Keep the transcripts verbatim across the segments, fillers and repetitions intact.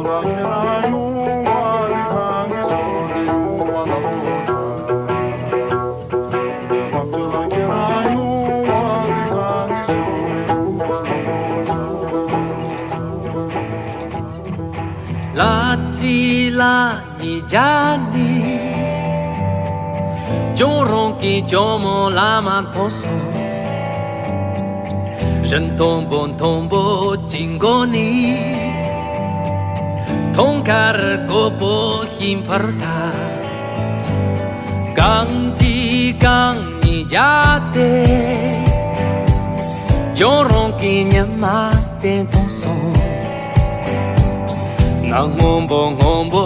ལ་ཙི་ལ་ཉི་རྒྱ་ནི། ཅོང་རོང་གི་ཇོ་མོ་བླ་མ་མཐོང་སོང་། རི་མཐོན་པོ་མཐོན་པོ་ཅིག་མགོ་ནི། མཐོང་ཁར་སྒོ་པོ་ཞིག་འཕར་ཐལ། གངས་ཀྱི་གངས་ཉི་རྒྱ་དེ། ཇོང་རོང་གི་ཉི་མ་དེ་མཐོང་སོང་། གནམ་སྔོན་པོ་སྔོན་པོ་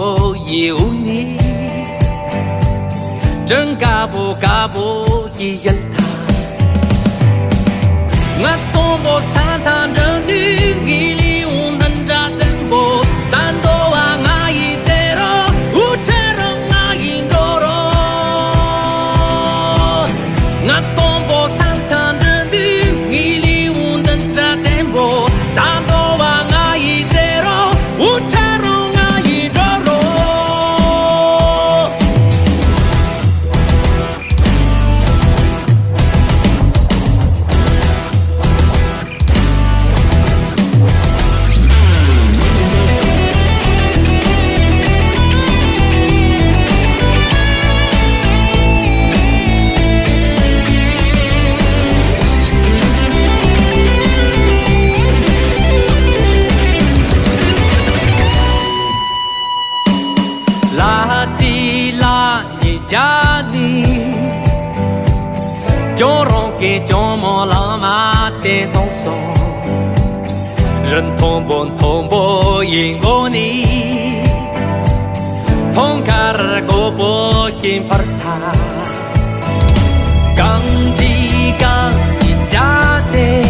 ཡི་འོག་ནས། སྤྲིན་དཀར་པོ་དཀར་པོ་ཡི་ཡལ་ཐལ། ང་སྟོང་པོ་ས་མཐའ་འགྲིམ་དུས་ངའི་ལུས་འོང་འདི་འདྲ་བཙན་པོ། ད་འདོད་པ་ང་ཡི་རྩེ་རོ། འུར་ཁྲོད་རོ་ང་ཡི་འགྲོ་རོ། ང་སྟོང་པོ་ས་མཐའ་འགྲིམ་དུས་ངའི་ལུས་འོང་འདི་འདྲ་བཙན་པོ། ད་འདོད་པ་ང་ཡི་རྩེ་རོ། འུར་ཁྲོད་རོ་ང་ཡི་འགྲོ་རོ། ལ་ཙི་ལ་ཉི་རྒྱ་ནི། ཅོང་རོང་གི་ཇོ་མོ་བླ་མ་དེ་མཐོང་སོང་། རི་མཐོན་པོ་མཐོན་པོ་ཡི་མགོ་ནས། མཐོང་ཁར་སྒོ་པོ་ཞིག་འཕར་ཐལ། གངས་ཀྱི་གངས་ཀྱི་རྒྱ་དེ།